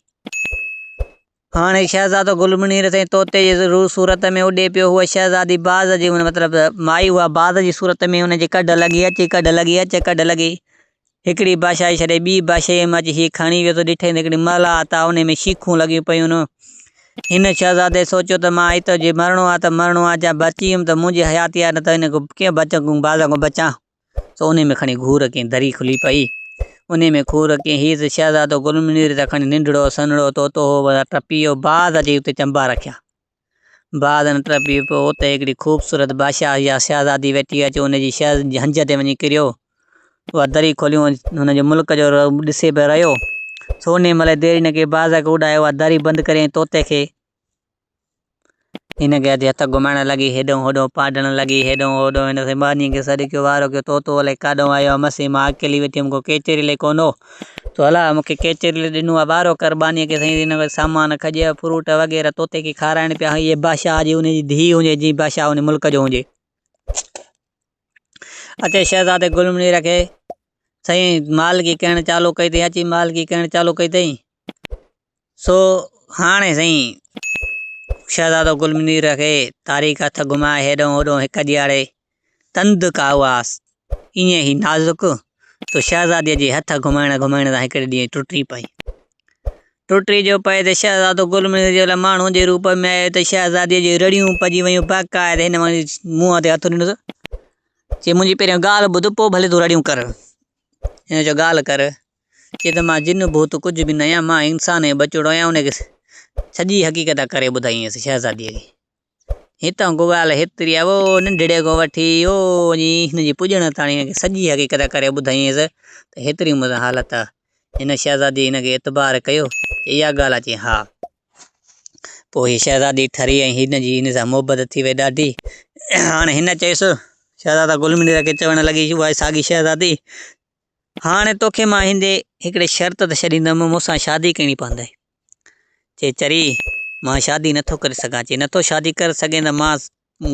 هاڻي شهزادو گل منير سائين طوطي جي صورت ۾ اڏي پيو. هوء شهزادي باز جي مطلب مائي اها باز جي صورت ۾ ان جي ڪڍ لڳي اچي ڪڍ لڳي اچي ڪڍ لڳي. هڪڙي بادشاهي ڇڏي ٻي بادشاهيء ۾ اچي هيء کڻي ويو ته ڏٺائين ته هڪڙي محلات آ انهي ۾ شيخون لڳيون پيون. هن شهزادي سوچيو ته مان هت جي مرڻو آ ته مرڻو آ جا بچي ويم ته منهنجي حياتي آ نه ته هن ڪيئن بچان باز کان بچان. سو انهي ۾ کڻي گهور ڪئين، دري کلي پئي. انهي ۾ گهور ڪئين، هي ته شهزادو گل منير ته کڻي ننڍڙو سنهڙو طوطو هو، ڀلا ٽپي ويو، باز اچي اتي چنبا رکيا. باز نه ٽپي پيو، اتي هڪڙي خوبصورت بادشاهه يا شهزادي ويٺي هئي، اچي ان جي هنج تي وڃي ڪريو. اها دري کوليون، هن جي ملڪ جو ڏسي پئي رهيو. سو انهي مهل ديري نه ڪئي باز کي اڏايو اها دري بند ڪري ۽ طوطي کي هن کي اچي هٿ گهمائڻ لڳي هيڏئون هوڏئون پاڏڻ لڳي هيڏئون هوڏئون هن سائين ٻانهي کي سڏ ڪيو وارو ڪيو طوطو الائي ڪاڏئون آيو آهي مسي مان اڪيلي ويٺي هيم ڪو ڪيچري لئي ڪونه هو تو الا مون کي ڪيچري لئي ڏنو آهي وارو ڪر ٻانهي کي سائين هن سامان کڄي فروٽ وغيره طوطي کي کارائڻ پيا هي بادشاهه جي ان جي ڌيء هجي جي بادشاهه ان ملڪ جو هجي اچي شهزادي گل منير کي سائين مالڪي ڪرڻ چالو ڪئي اٿئي اچي مالڪي ڪرڻ چالو ڪئي اٿئي سو هاڻي سائين شهزادو گل منير کي تاريخ هٿ گهمائي هيڏو هوڏو هڪ ڏيهاڙي تند ڪا اها ائين ئي نازڪ تو شهزادي جي هٿ گهمائڻ گهمائڻ سان هڪڙي ڏينهن ٽٽي پئي ٽٽي جو پئي ته شهزادو گل منير جي لاء ماڻهوء جي روپ ۾ آيو ته شهزاديء جون رڙيون پئجي ويون. باقاعده هن منهن تي هٿ ڏنس. چي منهنجي پهريان ڳالهه ٻڌ پوء ڀلي تون رڙيون ڪر. هن چيو ڳالهه ڪر. چي ته مان جن ڀوت ڪجهه به نه آهيان، مان انسان جو ٻچڙو آهيان. ان کي سڄي حقيقت ڪري ٻڌائينس شهزاديء کي. هتان ڪو ڳالهه هيتري آهي، او ننڍڙي کان وٺي او وڃي هن جي پڄڻ تاڻي هن کي سڄي حقيقت ڪري ٻڌائينس ته هيتري مون سان حالت آهي. هن شهزادي هن کي اعتبار ڪيو، چي اها ڳالهه آهي؟ چي ها. پوء هيء شهزادي ٺري ۽ هن جي هن سان محبت ٿي وئي ڏاڍي. هاڻي هن چيس، شهزادا گل منير کي چوڻ لڳي، اها ساڳي شهزادي، هاڻي توکي مان هندي هڪڙي شرط تي ڇڏيندم، مون سان شادي ڪرڻي پوندئي. چي چري، مان شادي نٿو ڪري سگهان. چي نٿو شادي ڪري سگهين ته مان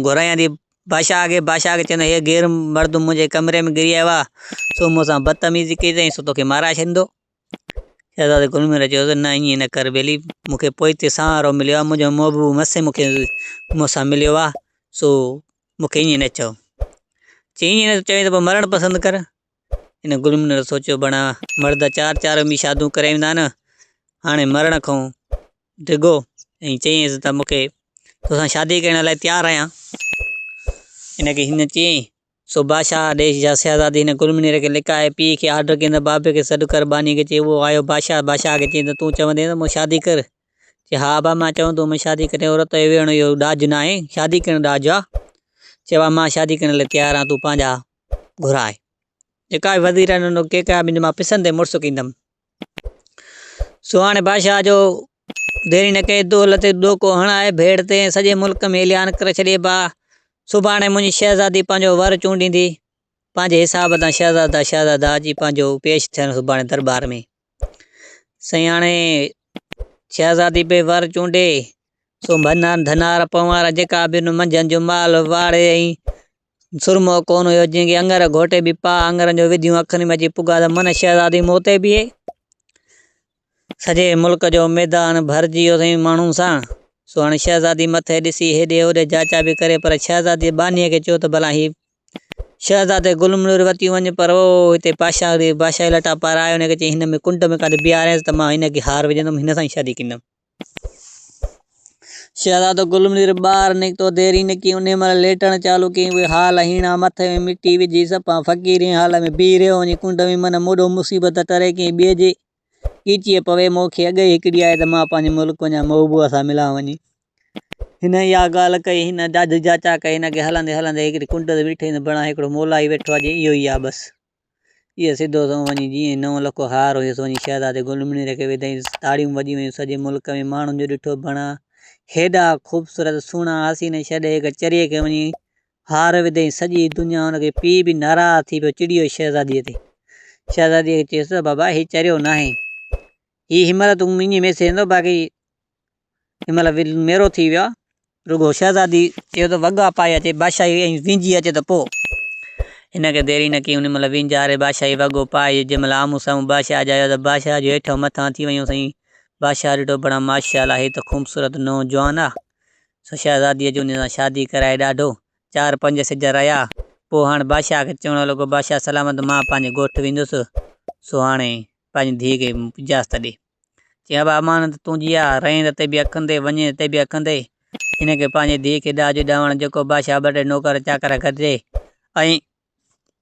گهرايان ٿي بادشاهه کي، بادشاهه کي چوندس هي غير مرد منهنجي ڪمري ۾ گهري آيو آهي، سو مون سان بدتميزي ڪئي اٿئي، سو توکي مارائي ڇڏيندو. شهزادي گل مير چيو ته نه ائين نه ڪر ٻيلي، مون کي پوئتي سهارو مليو آهي، منهنجو محبوب مس مون کي مون سان مليو آهي، سو مون کي ائين نه چئو. چي ائين نه چوين ته پوء مرڻ پسند ڪر. هن گل منر سوچيو بڻا مرد چار چار به شاديون ڪري ويندا آهن هاڻي مرڻ کان ڊگهو ۽ چيائينس ته مون کي توسان شادي ڪرڻ لاء تيار آهيان هن کي هن چيائين سو بادشاهه ڏي شهزادي هن گل منير کي لڪائي پيء کي آرڊر ڪيائين ته بابي کي سڏ ڪر ٻانهي کي چي اهو آيو بادشاهه بادشاهه کي چيائين ته تون چوندين ته مون شادي ڪر چي ها ابا مان چوندو هوم شادي ڪرين عورت جو ويهڻ اهو ڏاج ناهي شادي ڪرڻ ڏاج آ چي ابا مان شادي ڪرڻ لاء تيار آهيان تون پنهنجا گهرائي جيڪا به وزير آهن ان کي ڪا به مان پسند مڙس ڪيندم سو هاڻي بادشاهه جو ديري نه ڪئي دولت ڏوڪو هڻائي ڀيڙ تي سڄي ملڪ ۾ اعلان ڪري ڇڏي با سڀاڻي منهنجي شهزادي پنهنجو ور چونڊيندي پنهنجي حساب تان شهزادا شهزادا اچي پنهنجو پيش ٿين سڀاڻي درٻار ۾ سائين هاڻي شهزادي به ور چونڊي سو ڀنار ڌنار پنوار جيڪا به منجهند جو مال واڙي ۽ سرمو ڪونه هيو، جنهن کي اڱر گهوٽي به پاء اڱرن جو وڌيون اکين ۾ اچي پڳا ته من شهزادي موتي بيهي. سڄي ملڪ جو ميدان ڀرجي ويو سائين ماڻهن سان. سو هاڻي شهزادي مٿي ڏسي هيڏي هوڏي جاچا به ڪري پر شهزاديء ٻانهيء کي چيو ته ڀلا هي شهزادي گل منور وتيون وڃ پر او هتي بادشاهه کي بادشاهي لٽا پارائي ان کي چيائين هن ۾ ڪنڊ ۾ ڪاٿي بيهارينس ته مان هن کي هار وجهندم هن سان ئي شادي ڪندم. شهزادو گل منير ٻاهر نڪتو، دير ئي نه ڪئي، انهيء مهل ليٽڻ چالو ڪيائين. اهي حال هيڻا، مٿي ۾ مٽي وجهي، صفا فقيري حال ۾ بيهي رهيو. وڃي ڪنڊ ۾ من موڏو مصيبت ٽري ڪنهن ٻئي جي ڳچيء پوي. مون کي اڳ ئي هڪڙي آهي ته مان پنهنجي ملڪ وڃان، محبوبه سان ملان وڃي. هن اها ڳالهه ڪئي. هن ڏاڍي جاچا ڪئي. هن کي هلندي هلندي هڪڙي ڪنڊ تي ڏٺائين ته بڻا هڪڙو مولائي ويٺو آهي، چيائين اهو ئي آهي بس. اهي سڌو سنئون وڃي جيئن نو لکو هار هيس وڃي شهزادي گل منير کي وڌائين. تاڙيون وڄي ويون سڄي ملڪ ۾ ماڻهن جو ڏٺو بڻا هيڏا خوبصورت سهڻا حسين ڇڏي هڪ چريي کي وڃي هار وڌائين سڄي دنيا هن کي پيء به ناراض ٿي پيو چڙي ويو شهزادي تي شهزادي کي چيس ته بابا هي چريو ناهي هي هن مهل تون ائين ميسي ايندو باقي هن مهل ميرو ٿي ويو آهي رڳو شهزادي چيو ته وڳا پائي اچي بادشاهي ۽ وينجهي اچي ته پوء هن کي دير ئي نه ڪئي ان مهل وينجهاري بادشاهي وڳو پائي جنهن مهل آمهون سامهون بادشاهه جا آيو ته بادشاهه جو هيٺئون مٿان ٿي ويو سائين بادشاهه ڏٺو بڻا ماشاء الله هي ته خوبصورت نوجوان آ سو شهزاديء جي ان سان شادي ڪرائي ڏاڍو چار پنج سج رهيا، پوء هاڻ بادشاهه کي چوڻ لڳو، بادشاهه سلامت مان پنهنجي ڳوٺ ويندس، سو هاڻي پنهنجي ڌيء کي اجازت ڏي. چيائين، ابا امانت تنهنجي آ، رهين ته تي به اکن تي، وڃين ته تي به اکن تي. هن کي پنهنجي ڌيء کي ڏاج ڏانوڻ جيڪو بادشاهه ٻه ٽي نوڪر چاڪر گڏجي ۽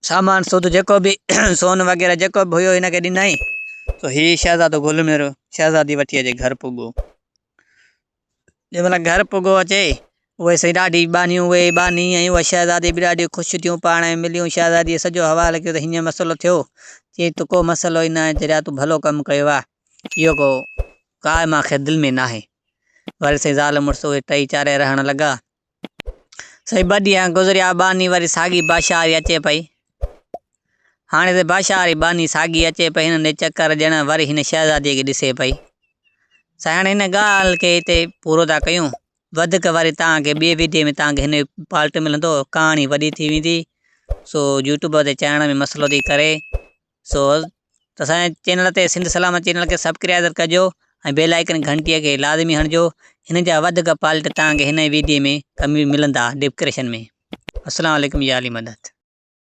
سامان سوڌو جيڪو به سون وغيره جيڪو به هيو هن کي ڏنائين. سو هي شهزادو گل ميرو شهزادي وٺي اچي گهر پڳو. جنهن مهل گهر پڳو اچي، اهي سائين ڏاڍي ٻانهيون، اهي ٻانهي ۽ اها شهزادي به ڏاڍيون خوش ٿيون، پاڻ ۾ مليون، شهزاديء سڄو حوال ڪيو ته هيئن مسئلو ٿيو. چيائين ته ڪو مسئلو ئي ناهي جڏيا تون ڀلو ڪم ڪيو آهي. اهو ڪو ڪا مان کي دل ۾ ناهي. وري سائين زال مڙس اهي ٽئي چارئي رهڻ لڳا. سائين ٻه ڏينهن گذريا ٻانهي وري ساڳي بادشاهه واري اچي پئي. هاڻي ته بادشاهه واري ٻانهي ساڳي اچي پئي هن ڏي چڪر ڏيڻ وري هن شهزاديء کي ڏسي پئي. سائين هاڻي هن ڳالهه کي هتي پورو ٿا ڪيون. وڌيڪ وري توهان کي ٻي ويڊيو ۾ توهان کي هن جو پارٽ ملندو. ڪهاڻي وڏي ٿي ويندي سو يوٽيوب تي چاڙهڻ ۾ مسئلو ٿي ڪري. سو اسان جي چينل تي سنڌ سلامت چينل کي سبڪرائيزر ڪجو ۽ بيل آئيڪن گهنٽي کي لازمي هڻجو هن جا وڌيڪ پالٽ توهان کي هن ويڊيو ۾ ڪم ملندا ڊسڪرپشن ۾ السلام عليڪم يا علي مدد.